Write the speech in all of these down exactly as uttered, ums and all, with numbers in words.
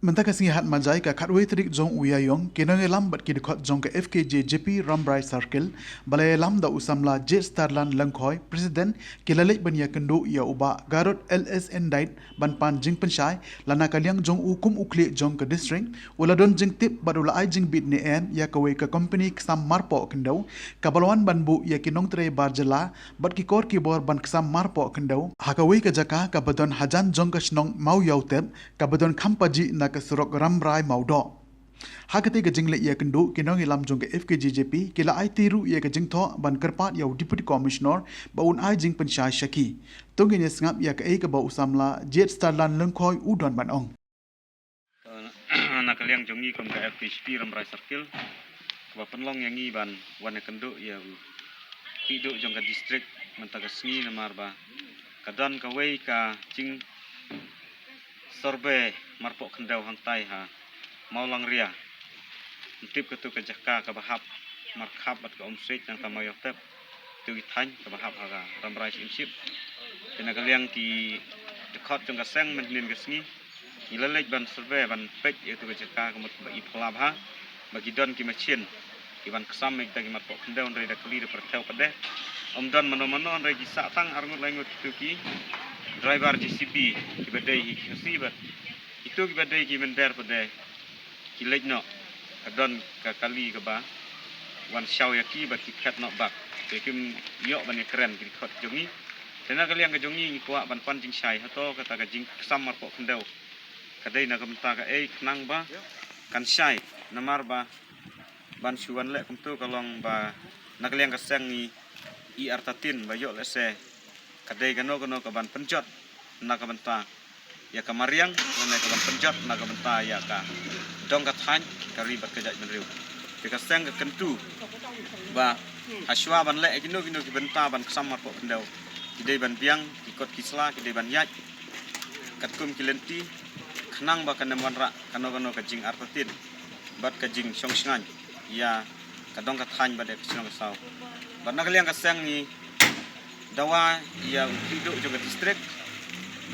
Mynta ka sngi Hatmajai ka khatwei tarik jong u Ïaïong, ki nongïalam bad ki dkhot jong ka F K J J P Rambrai Circle, ba la ïalam da u samla Jade Starland Lyngkhoi, President, ki la leit ban ïakynduh ïa u Bah Garod L S Ndait ban pan jingpynshai, lada na ka liang jong u kum u khlieh jong ka district, u la don jingtip bad u la ai jingbit ne em ïa kawei ka company ksam marpoh khyndew, kaba la wan ban buh ïa ki nongtrei bar jylla bad ki kor ki bor ban ksam marpoh khyndew ha kawei ka jaka kaba don hajan jong ka shnong Mawïawtep, kaba don kham pajih na ka surok Rambrai Mawdoh. Ha katei ka jingleit ïakynduh, ki nongïalam jong ka F K J J P ki la aiti ruh ïa ka jingthoh ban kyrpad ïa u Deputy Commissioner ba un ai jingpynshai sha ki. To ngin ïa sngap ïa kaei kaba u samla Jade Starland Lyngkhoi u don ban ong. Na ka liang jong ngi kum ka F K J P Rambrai Circle, kaba pynlong ïa ngi ban wan ïakynduh ïa u khlieh duh jong ka district mynta ka sngi, namar ba ka don kawei ka jing survey marpoh khyndew hangtai ha Mawlangria. Ym tip katu ka jaka kaba hap Markhap bad ka Umsweit nangta Mawïawtep. Katu ki thaiñ kaba hap ha ka Rambrai Syiemship. Te na ka liang ki dkhot jong ka seng mynhynnin ka sngi, ngi la leit ban survey ban peit ïa katu ka jaka ka mut ba i phylla bha, ba ki don ki machine ki ban ksam ïa kita ki marpoh khyndew, hynrei da kali da pyrthew pat de. Ym don mano mano, hynrei ki sah tang arngut laingut kitu ki driver J C B kiba dei hi ki Khasi bad kitu kiba dei ki mynder pat de ki leit noh. Ka don ka kali kaba wan shaw ïa ki bad ki phet noh bak. Te kim ïoh ban ïakren ki dkhot jong ngi. Te na ka liang ka jong ngi ngi kwah ban pan jingshai, hato kata ka jingksam marpoh khyndew ka dei na ka bynta kaei, khnang ba kan shai, namar ba ban shu wan leh kumtu ka long ba na ka liang ka seng ngi i artatien ba ïoh lehse ka dei kano kano ka ban pynjot na ka bynta ïa ka mariang, lane ka ban pynjot na ka bynta ïa ka dong ka thaiñ, ka ri bad ka jaitbynriew. Te ka seng ka kyntu ba hashwa ban leh kino kino ki bynta ban ksam marpoh khyndew, ki dei ban biang ki kot ki sla, ki dei ban ïaid katkum ki lynti, khnang ba kan ym wanrah kano kano ka jingartatien bad ka jingshongshngaiñ ïa ka dong ka thaiñ bad ïa ka shnong ka saw. Bad na ka liang ka seng ngi dawa ïa u khlieh duh jong ka district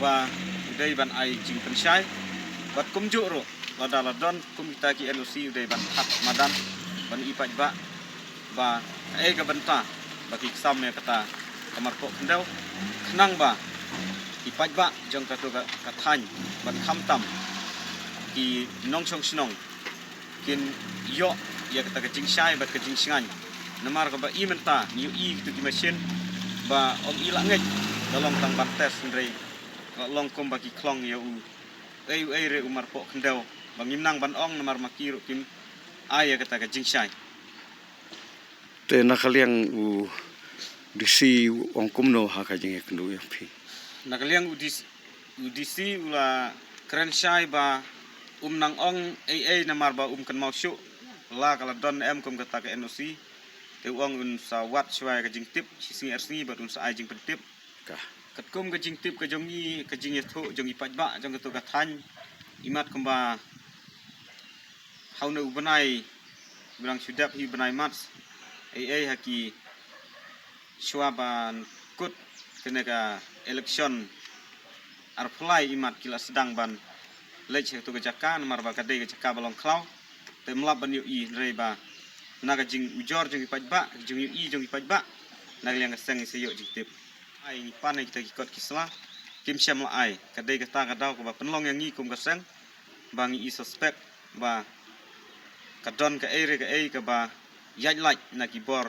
ba u dei ban ai jingpynshai, bad kumjuh ruh lada la don kum kita ki N O C u dei ban thad madan ban i paidbah ba kaei ka bynta ba ki ksam ïa kata ka marpoh khyndew, khnang ba ki paidbah jong katu ka, ka thaiñ bad khamtam ki nongshong shnong kin ïoh ïa kata ka jingshai bad ka jingshngaiñ. Namar kaba i mynta ngi ïohi kitu ki machine ba ym i la ngeit, ka long tang ban test, hynrei ka long kumba ki khlong ïa u ei u ei re u marpoh khyndew ba ngim nang ban ong, namar ma ki ruh kim ai ïa kata ka jingshai. Te na ka liang u D C u ong kumno ha ka jingïakynduh ïa phi? Na ka liang u D C, u D C u la kren shai ba um nang ong ei ei namar ba um kynmaw shuh la ka la don em kum kata ka N O C. Te u ong un sa wad shuwa ïa ka jingtip shi sngi ar sngi bad un sa ai jingpyntip. Ka katkum ka jingtip ka jong ngi, ka jingïathuh jong i paidbah jong katu ka thaiñ, imat kumba ha une u bnai, u dang shu dep hi u bnai March, ei ei ha ki shuwa ban kut kane ka election arphew lai, imat ki la sdang ban leit sha katu ka jaka namar ba ka dei ka jaka ba long khlaw. Te ym lap ban ïohi, hynrei ba na ka jingujor jong ki paidbah, ka jingïohi jong ki paidbah, na ka liang ka seng ngi sa ïoh jingtip. Ai ngi pan ïa kita ki kot ki sla, kim shym la ai. Ka dei kata ka daw kaba pynlong ïa ngi kum ka seng ba ngi i suspect ba ka don kaei re kaei kaba ïaid lait na ki bor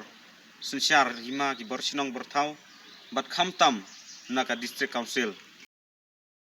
synshar hima, ki bor shnong bor thaw bad khamtam na ka District Council.